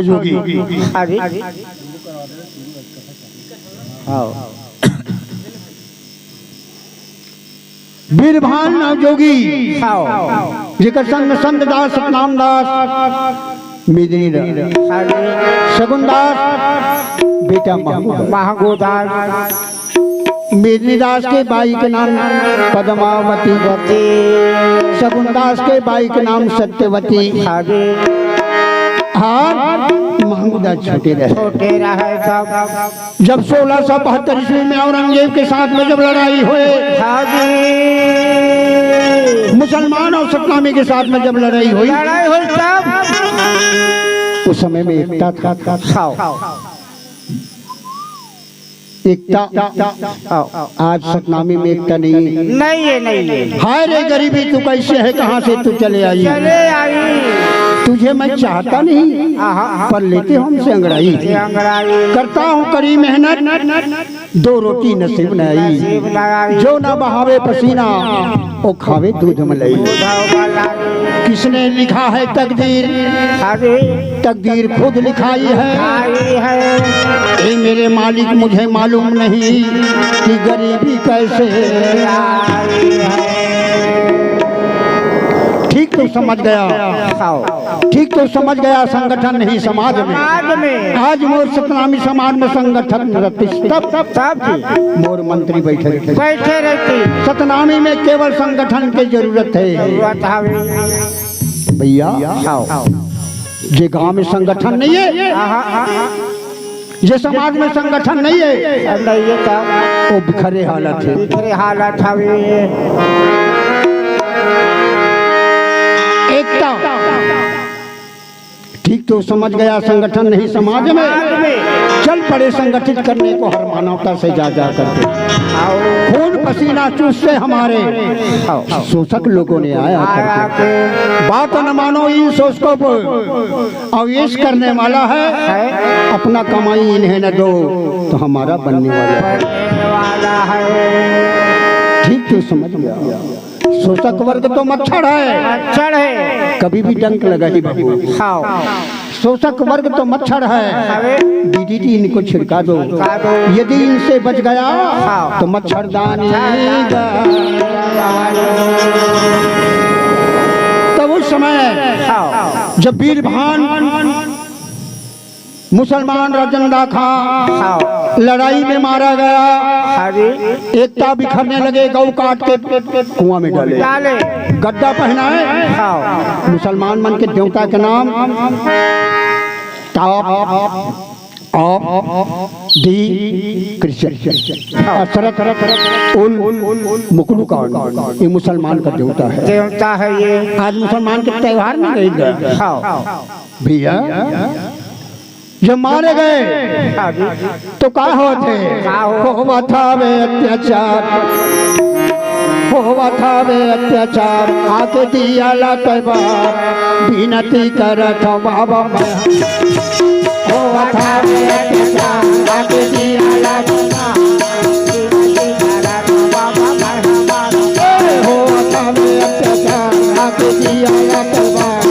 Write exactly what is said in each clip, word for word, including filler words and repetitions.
जोगी। अरे। हाँ। बीरभान नाव जोगी। हाँ। जेकर संग संत दास, सतनाम दास, मेदिनी दास, अरे। शगुन दास, बेटा महंगू दास। महंगू दास। मेदिनी दास के बाई के नाम पद्मावती, वती। शगुन दास के बाई के नाम सत्यवती। अरे। हाँ, महंगू दास छोटे रहे। छोटे रहे तब। जब सोलह सौ बहत्तर ईस्वी में औरंगजेब के साथ में जब लड़ाई होए, हाँ जी। मुसलमान और सतनामी के साथ में जब लड़ाई हुई, लड़ाई हुई तब। उस समय में एकता था। हाँ। एकता। हाँ। आज सतनामी में एकता नहीं है। नहीं है, नहीं है। हाय रे गरीबी, तू कैसे है, कहाँ से तू चले आई? चले आई। तुझे मैं चाहता नहीं, आहा, आहा। पर लेते हो हमसे अंगड़ाई। ये अंगड़ाई। करता हूँ कड़ी मेहनत, दो रोटी नसीब न आई। नसीब न आई। जो ना बहावे पसीना, वो खावे दूध मलाई। दूध मलाई। किसने लिखा है तकदीर? अरे। तकदीर खुद लिखाई है। लिखाई है। हे मेरे मालिक, मुझे मालूम नहीं कि गरीबी कैसे आई है। ठीक तो समझ गया। हाँ। ठीक तो समझ गया, संगठन नहीं समाज में। समाज में। आज मोर सतनामी समाज में संगठन रहती, तब, तब, तब की। मोर मंत्री बैठे रहते। बैठे रहते। सतनामी में केवल संगठन की जरूरत है। जरूरत हवे। भैया, हाँ। जे गांव में संगठन नहीं है, हाँ, हाँ, हाँ। जे समाज में संगठन नहीं है, नहीं है का? वो बिखरे हालत है। बिखरे हालत हवे। एकता। ठीक तो समझ गया, संगठन नहीं समाज में। समाज में। चल पड़े संगठित करने को हर मानवता से जा जा करके। आओ। खून पसीना चूसते हमारे आओ। शोषक लोगों ने आया आया करके। के। बात न मानो इन शोषकों को, अवेश करने वाला है। है। अपना कमाई इन्हें न दो तो हमारा बनने वाला है। बनने वाला है। ठीक तो समझ गया। शोषक वर्ग तो मच्छर है। मच्छर है। कभी भी डंक लगाही बाबू। हाँ। शोषक वर्ग तो मच्छर है। अरे। डीडीटी इनको छिड़का दो। छिड़का दो। यदि इनसे बच गया हाँ। तो मच्छरदानी। तब उस समय हाँ। जब बीरभान मुसलमान राजन दाखा हाँ। लड़ाई में मारा गया। अरे। एकता बिखरने लगे, गऊ काट के कुआं में डाले। डाले। गड्ढा पहनाए। हाँ। मुसलमान मन के देवता के नाम ताप, आप, दी, कृष्ण, हाँ। अशरथ, उल, मुकलू कांड, ये मुसलमान का देवता है। देवता है ये। आज मुसलमान के त्योहार में नहीं गए। हाँ। भैया, जब मारे गए, हाँ जी। तो का होत हे? का हो? होवत हवे अत्याचार, होवत हवे अत्याचार, आके दिया ला तैवार, विनती करत हूँ बाबा मैं। होवत हवे अत्याचार, आके दिया ला तैवार, विनती करत हूँ बाबा मैं हमार। ए, होवत हवे अत्याचार, आके दिया ला तैवार।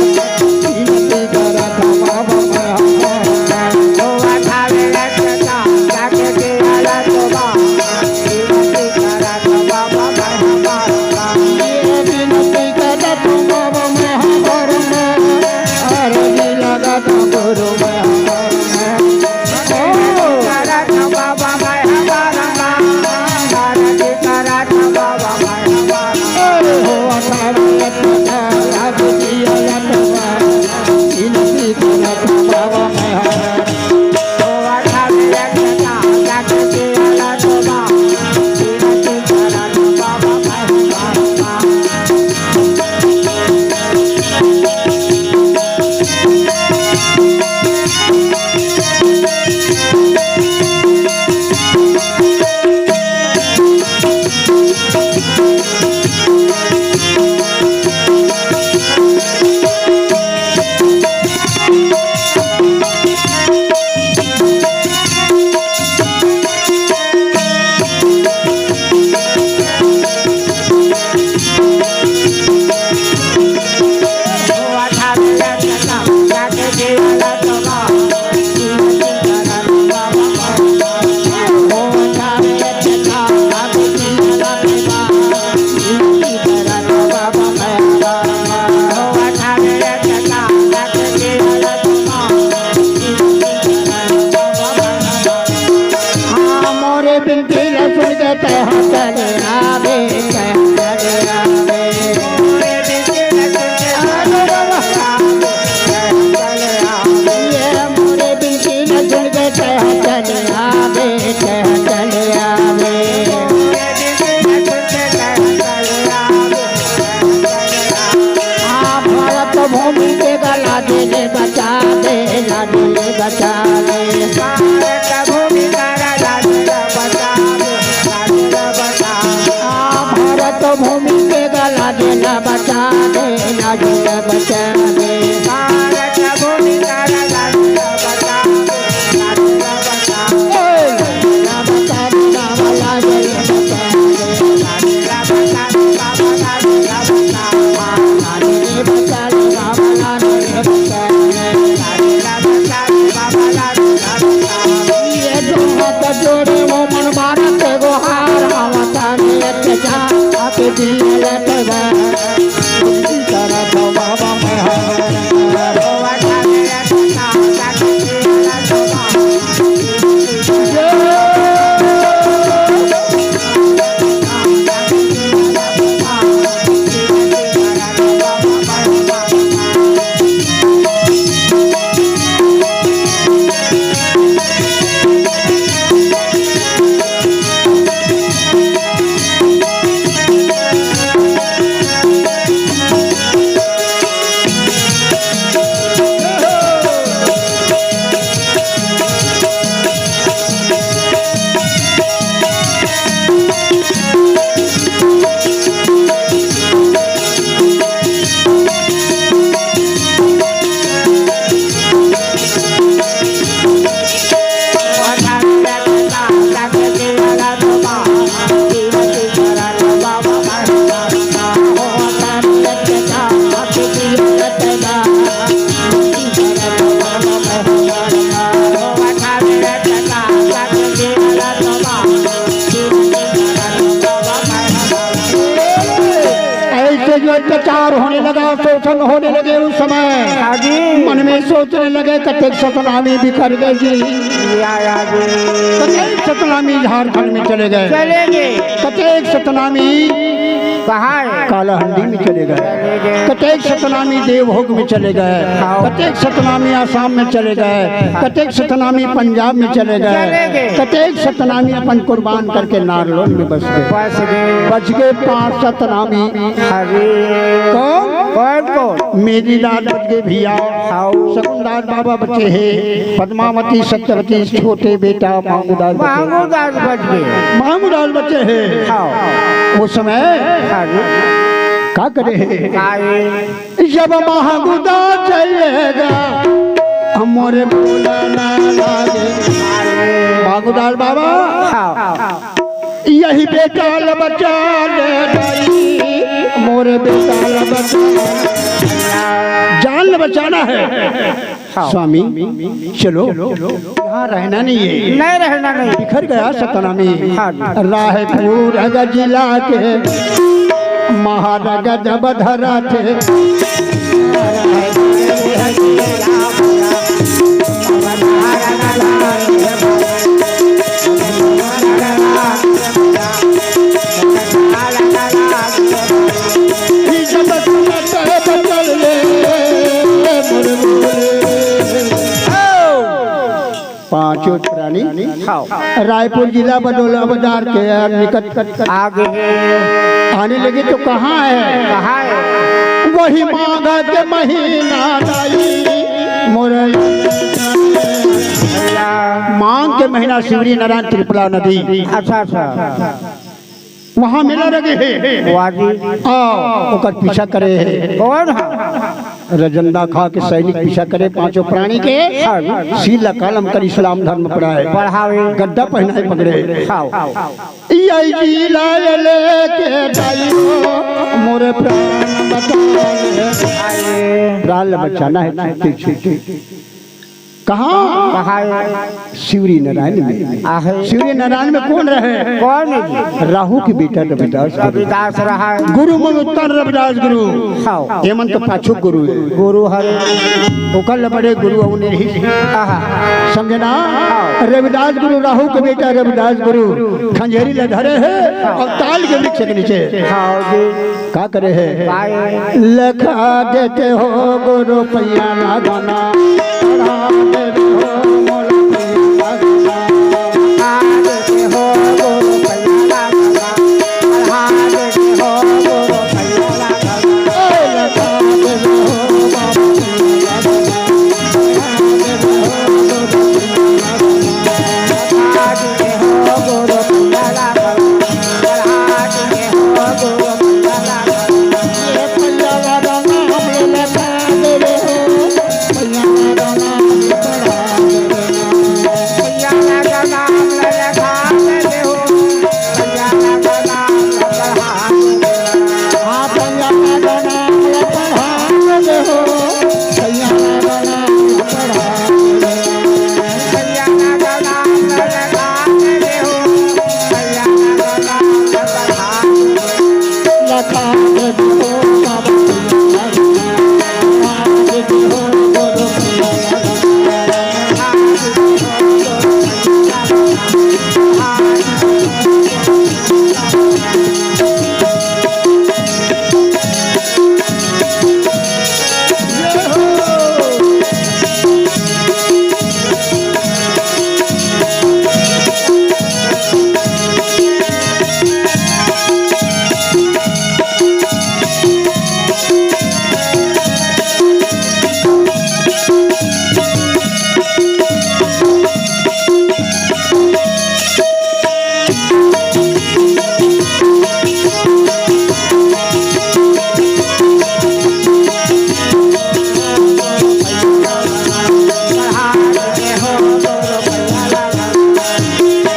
कह चले आवे, कह चले आवे। ये मोरे बिनती न सुन के कह चले आवे, कह चले आवे। आ भारत भूमि के गला देले बचा दे, ला देले बचा दे। भारत भूमि का राजा बचा दे, राजा बचा दे। आ भारत भूमि के गला देले बचा दे, ला देले बचा दे। भारत भूमि का राजा बचा दे, राजा बचा दे। ए, राजा बचा दे, राजा बचा दे। ये दो हाथ जोड़े वो मन मारत गोहार, आवता ने अत्याचार, आके दिए लेते बा। ऐसे जो अत्याचार होने लगा, शोषण होने लगे, उस समय हाँ जी। मन में सोचने लगे, कतेक सतनामी बिखर गए जी। या, या जी। कतेक सतनामी झारखंड में चले गए। चले गए। कतेक सतनामी कहाँ है? कालाहंडी में चले गए। चले गए। कतेक सतनामी देवभोग में चले गए। हाँ। कतेक सतनामी आसाम में चले गए। हाँ। कतेक सतनामी पंजाब में चले गए। चले गए। कतेक सतनामी अपन कुर्बान करके नारलोन में बस गए। बस गए। बच गए पांच सतनामी। अरे। कौन? कौन, कौन? मेरीलाल बच गए भैया। हाँ। शकुनदास बाबा बचे हैं। पद्मावती, सत्यवती, छोटे बेटा मांगूदास बचे। मांगूदास बच गए। मांगूदास बचे हैं। हाँ। उस समय हाँ जी। का करे हैं? आए। जब मांगूदास जाएगा, हमरे बोला ना लागे। मांगूदास बाबा, हाँ। यही बेटा ल बचा ले दाई, मोरे बेटा ल बचा। जान ल बचाना है। हाँ। स्वामी, चलो, यहाँ रहना नहीं है। नहीं रहना नहीं। बिखर गया सतनामी। हाँ। रायपुर जिला के महाराज जब धरा थे। पांचों प्राणी हाँ। रायपुर जिला बदौला बाजार के निकट आगे आने लगे तो कहाँ है? कहाँ है? वही माघ के महीना दाई मोर माघ के महीना शिवरी नारायण त्रिपुरा नदी। अच्छा, अच्छा। वहाँ मेला लगे हे। वाह जी। आओ, ओकर पीछा करे हे। कौन है? रजंदा खा के सैनिक पीछा करे पांचों प्राणी के। हाँ। सील कालम कर इस्लाम धर्म पढ़ाए। पढ़ावे। गद्दा पहनाए पकड़े। हाँ। ई आई जी लाल लेके दाई हो, मोरे प्राण बचा ले। प्राण बचाना है, छुट्टी, छुट्टी। कहाँ? कहाँ है? शिवरी नारायण में। आहे। शिवरी नारायण में कौन रहे? कौन है जी? राहु के बेटा रविदास गुरु। रविदास रहा है। गुरु में उत्तर रविदास गुरु। हाँ। एमन तो पाछू गुरु है। गुरु हरे। ओकर ले बड़े गुरु अउ नहीं। आहा। समझे ना? हाँ। रविदास गुरु, राहू के बेटा रविदास गुरु खंजेरी ल धरे हे हाँ। अउ ताल के वृक्ष के नीचे हाँ जी। का करे हे? काय? लखा देते हो गुरु पैया ला दाना, पढ़ा देते हो मोला पैया ला दाना। लखा देते हो गुरु पैया ला दाना, पढ़ा देते हो गुरु पैया ला दाना। लखा देते हो बाबा पैया ला दाना।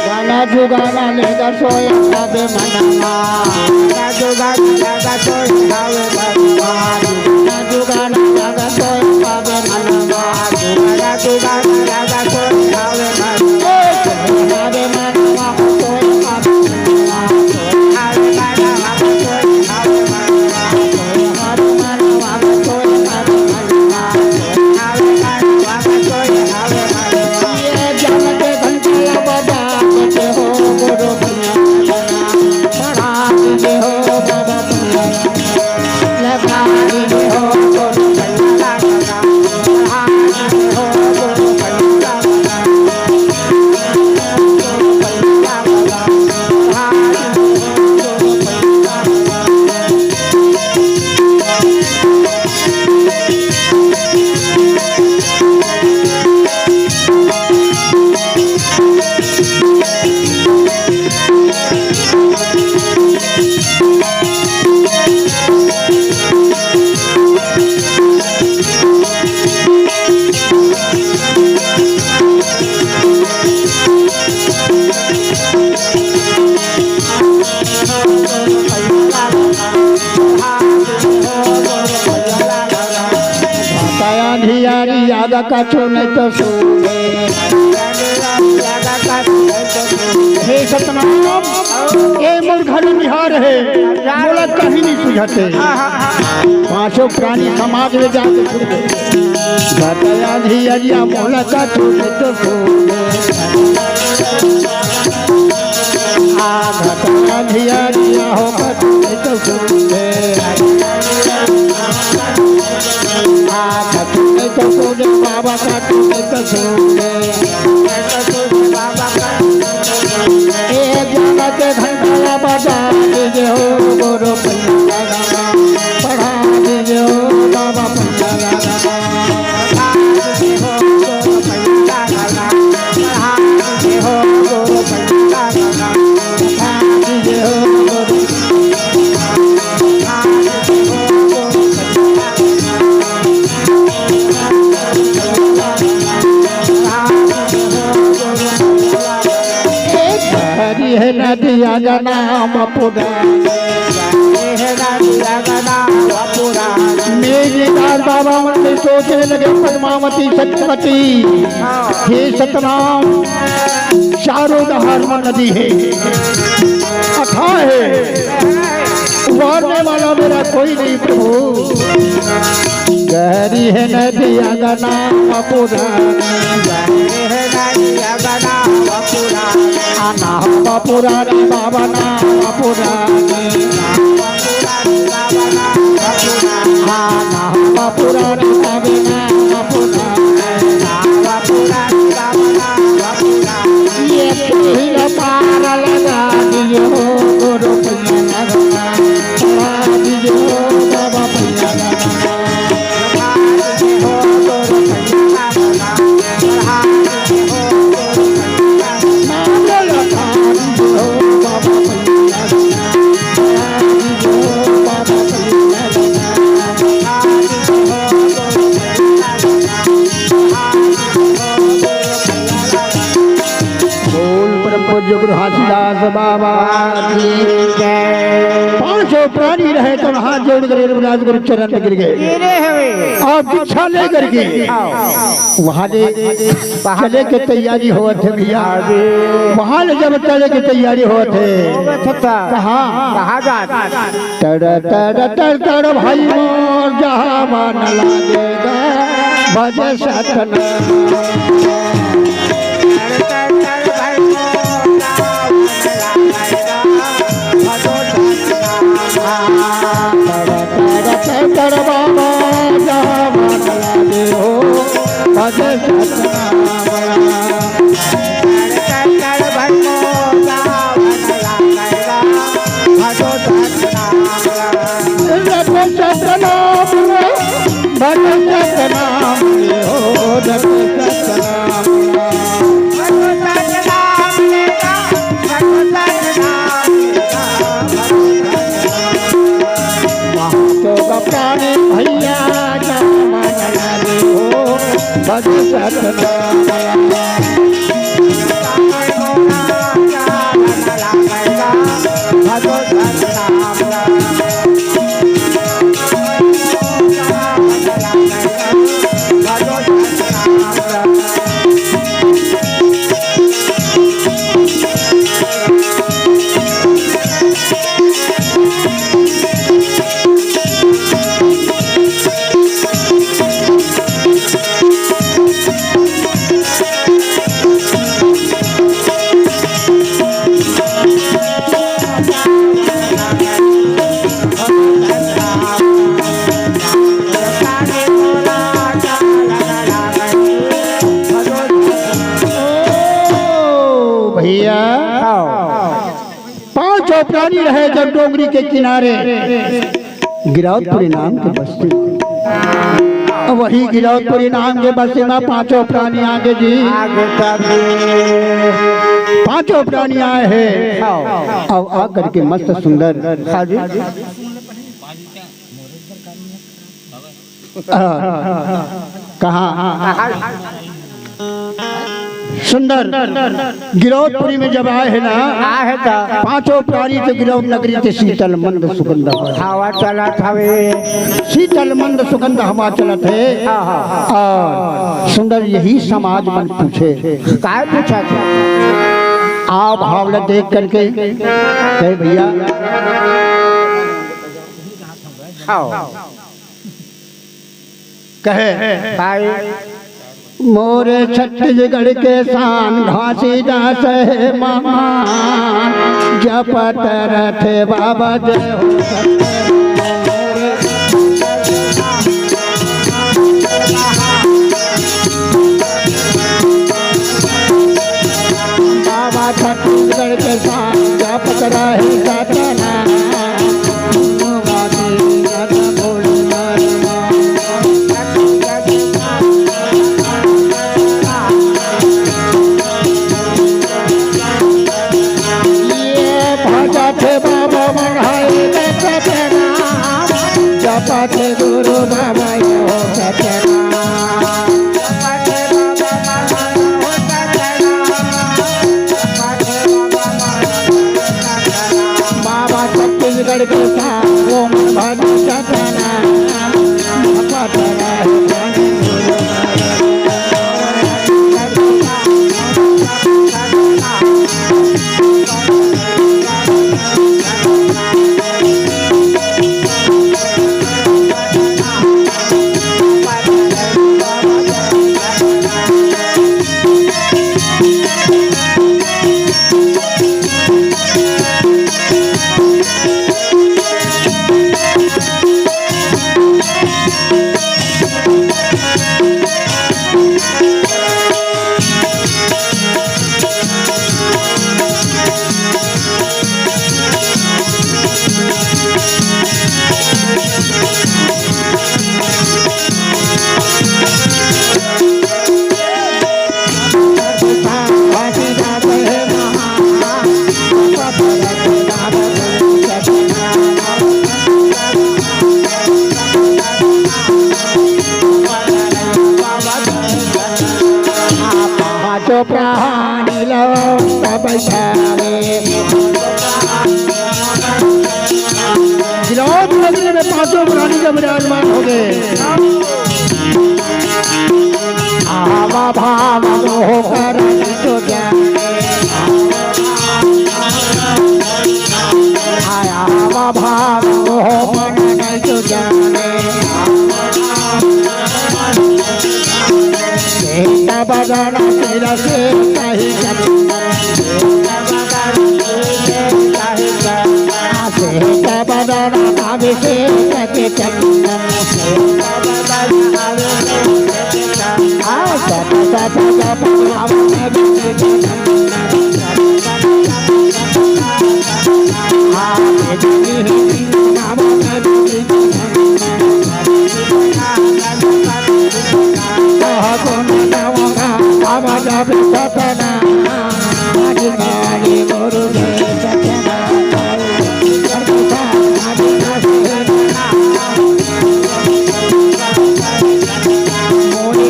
गाना जुगाना लेगा सोया खाबे मनवा। गाना जुगाना लेगा सोया खाबे मनवा। गाना जुगाना लेगा सोया खाबे मनवा। गाना जुगाना लेगा सोया खाबे मनवा। खाबे मनवा, सोया खाबे मनवा। खाबे मनवा, सोया खाबे मनवा। धियारी आग कछु नहीं तो सूझे। हे सतनाम, ए मोर घर निहार हे, मोला कहीं नहीं सुझाते। पांचों प्राणी समाज में जाके सुन ले। घटया धियरिया मोला कछु नहीं तो सूझे। आ घटया धियरिया हो कछु नहीं तो सूझे। आ कछु नहीं तो सूझे बाबा, कछु नहीं तो सूझे। ए ज्ञान के घंटा बजा दीजिए हो गुरु, पढ़ा दीजिए हो बाबा। हरि है नदिया का नाम पुराण। मेघनाथ बाबा मन के सोचे लगे पद्मावती सत्यवती। हे सतनाम, चारों डहार में नदी है, अथाह है, उबारने वाला मेरा कोई नहीं प्रभु। गहरी है नदिया का नाम पुराण। पुरानी बाबा नाम पुरानी। हाँ, नाम पुरानी बाबा नाम पुरानी। ये पीर पार लगा दियो, गुरु पुण्य लगना, चढ़ा दियो बाबा पुण्य लगना। बोल परम पूज्य गुरु घासीदास बाबा की जय। पांचों प्राणी रहे तो हाथ जोड़ कर रघुनाथ गुरु चरण में गिर गए। गिरे हवे। और दीक्षा लेकर के आओ। वहां ले चले के तैयारी होवत हे भैया। हाँ जी। वहां ले जब चले के तैयारी होवत हे। होवत हे त। कहाँ? कहाँ जात? तड़ तड़ तड़ तड़ भाई मोर जहाँ मन लागेगा भज सतना। भैया का मन लागे हो, भज सतनाम। ओ भैया, पांचों प्राणी रहे जब डोंगरी के किनारे गिरौदपुरी नाम के बस्ती। वही गिरौदपुरी नाम के बस्ती में पांचों प्राणी आगे जी। आगे सब जी। पांचों प्राणी आए हैं। आओ। अब आ करके मस्त सुंदर। हाँ जी। कहाँ? सुंदर गिरौदपुरी में जब आए हैं ना, आए हैं तो पांचों प्राणी तो गिरौद नगरी के शीतल मंद सुगंध हवा चलत हवे। शीतल मंद सुगंध हवा चलत हे। हाँ, हाँ। और सुंदर यही समाज मन पूछे। काय पूछा था? आ भाव ल देख करके कहे, भैया, आओ। कहे, भाई। मोरे छत्तीसगढ़ के शान घासीदास हे महान, जपत रथे बाबा जय हो सत्य। बाबा छत्तीसगढ़ के शान जपत रहे सतना। ये भजत बाबा मन है सतना, जपत गुरु बाबा हो सतना। बाबा छत्तीसगढ़ के साथ वो मन भजन सतना। तो प्राणी लो तब बैठावे। गिरौद नगरी में पांचों प्राणी जब विराजमान हो गए। आवा भाव मोह कर जो जाने। आवा भाव मोह मन नहीं जो जाने। श्वेत बदन तिलक कही चंदन। श्वेत बदन अभिषेक के चंदन। आ सत सत जप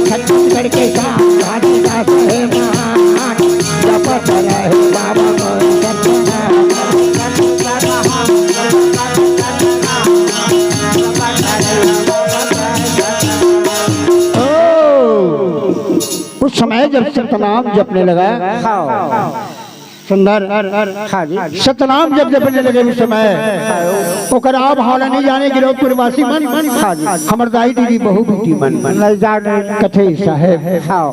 छत्तीसगढ़ के शान, आदिदास है महान। जपत रहे बाबा को सतनाम। ओ, उस समय जब सतनाम जपने लगा, हाँ। सुंदर। हाँ जी। सतनाम जब जपने लगे उस समय, ओकर आव भाव ला नहीं जाने गिरौदपुर वासी मन। हाँ जी। हमर दाई दीदी बहू बेटी मन। नहीं जाने। कथे साहेब। हाँ।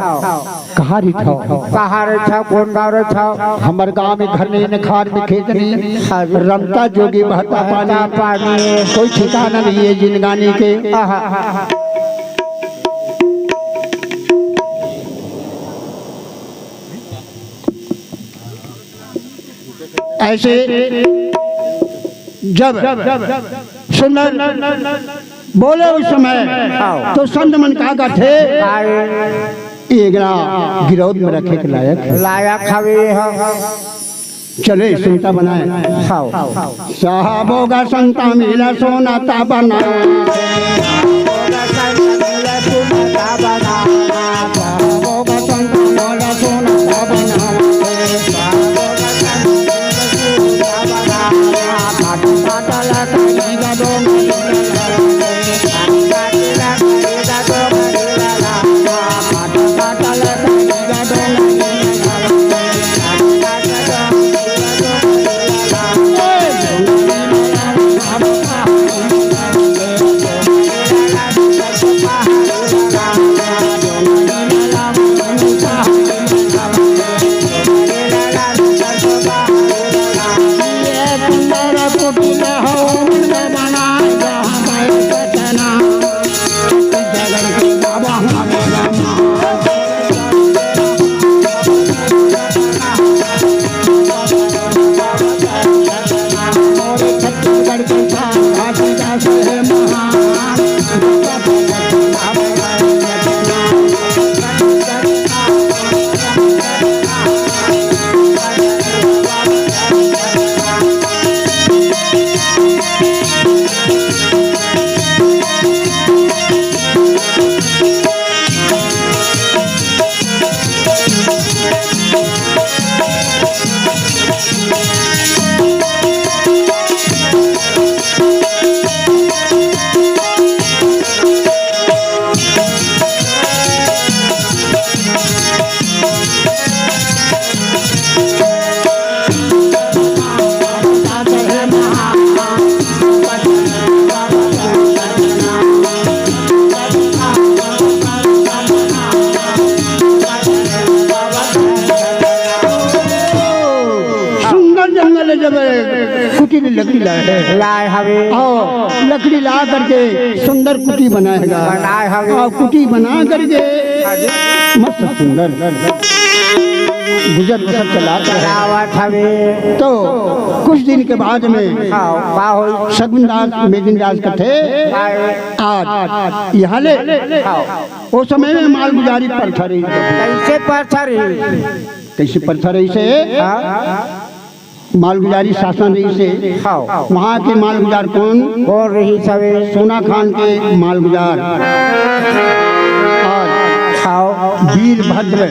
कहाँ रहिथव? कहाँ रहिथव? कौन गाँव रहिथव? हमर गाँव में घर नहीं, न खार में खेत नहीं। हाँ जी। रमता जोगी बहता पानी। बहता पानी। कोई ठिकाना नहीं है जिंदगानी के। आहा। ऐसे जब सुंदर बोले उस समय, तो संत मन का कथे, "ये एकरा गिरौद में रखे के लायक है।" लायक हवे, हाँ। चले सुनता बनाए। हाँ। साहबोगा संता मिला सोना ता बना। सुंदर जंगल जब कुटी में लकड़ी लाए। लाए हवे। और लकड़ी ला करके सुंदर कुटी बनाएगा। बनाए हवे। और कुटी बना करके मस्त सुंदर गुजर बसर चला। चलावत हवे। तो कुछ दिन के बाद में हाँ, का होई? शगुन दास, मेदिन दास कथे, आए। आज यहाँ ले। हाँ। ओ समय में मालगुजारी प्रथा रही। कैसे प्रथा रही? कैसे प्रथा रही से? हाँ। मालगुजारी शासन रही से। हाँ। वहाँ के मालगुजार कौन? कौन रही सवे? सोना खान के मालगुजार। और हाँ। वीरभद्र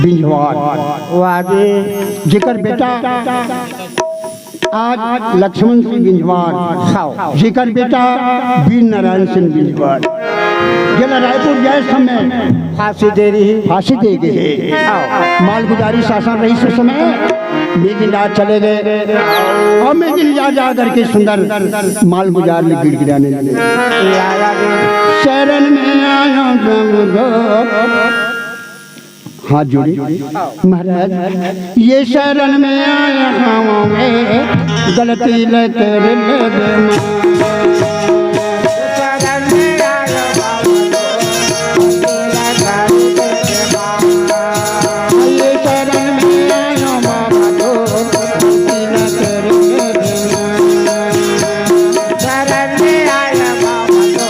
बिंझवार। वाह जी। जेकर बेटा आज लक्ष्मण सिंह बिंझवार, हाव। जेकर बेटा वीर नारायण सिंह बिंझवार, जेला रायपुर जाए समय फांसी दे रही। फांसी दे गे हे। हाव। मालगुजारी शासन रहिस उस समय, मेदिनीराज चले गए। अउ मेदिनीराज जा करके सुंदर मालगुजार में गिड़गिड़ाने लगे। शरण में आयो जब हाथ जोड़े, महाराज, ये शरण में आया हूँ मैं, गलती न कर ले दे माँ। ये शरण में आया बाबा तो, गलती न कर ले दे माँ। शरण में आया बाबा तो,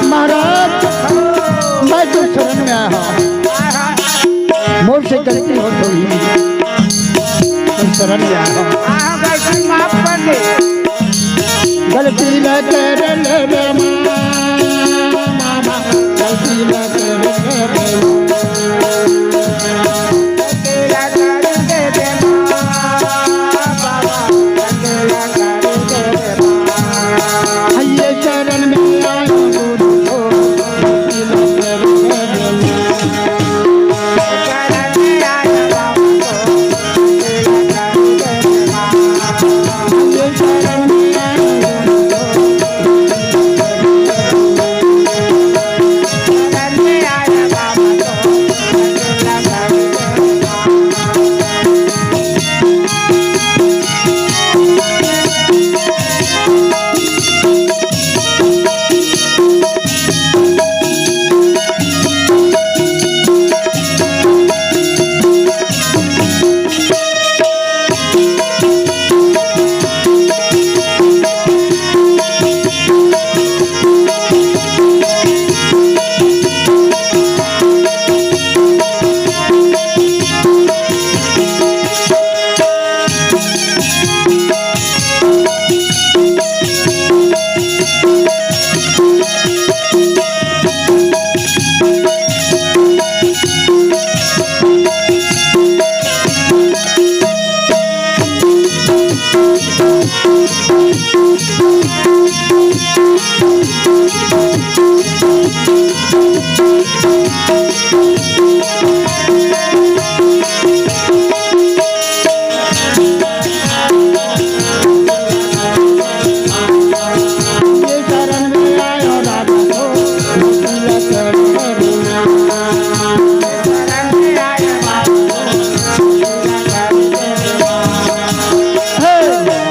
महाराज, मैं तो शरण में आया हूँ। मोर से गलती हो गई, शरण में आया हूँ। हाँ, गलती माफ कर दे। गलती न कर ले बे माँ, गलती न कर ले बे माँ। ये शरण में आयो गुरु।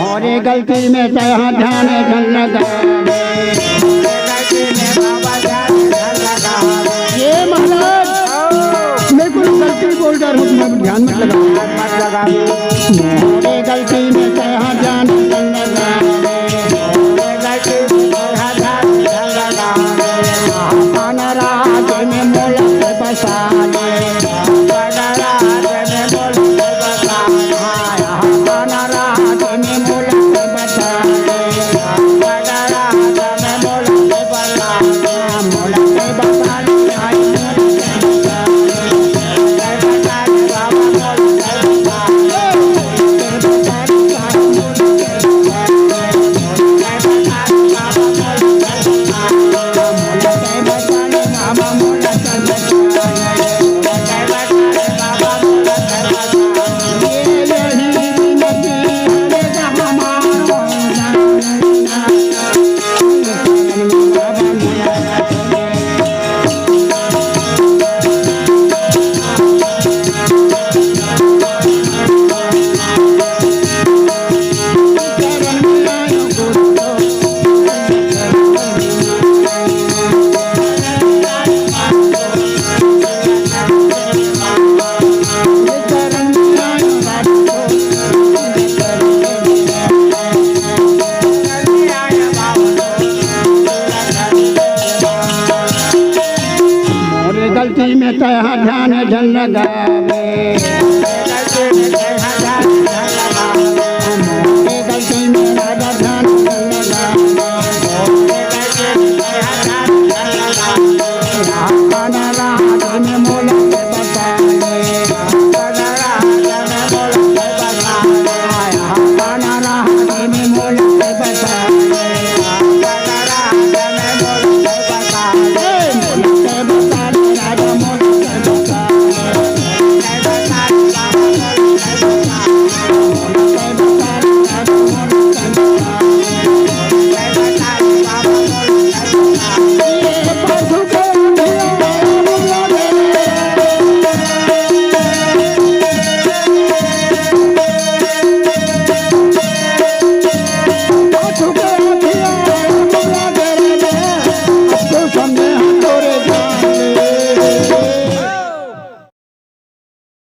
अरे गलती में तैं हा ध्यान न लगा। ये महाराज, मैं कोई गलती बोल डारूँ, मैं ध्यान मत लगा। अरे गलती में तैं हा ध्यान न लगा। भक्ति में तैहा ध्यान झन लगावे।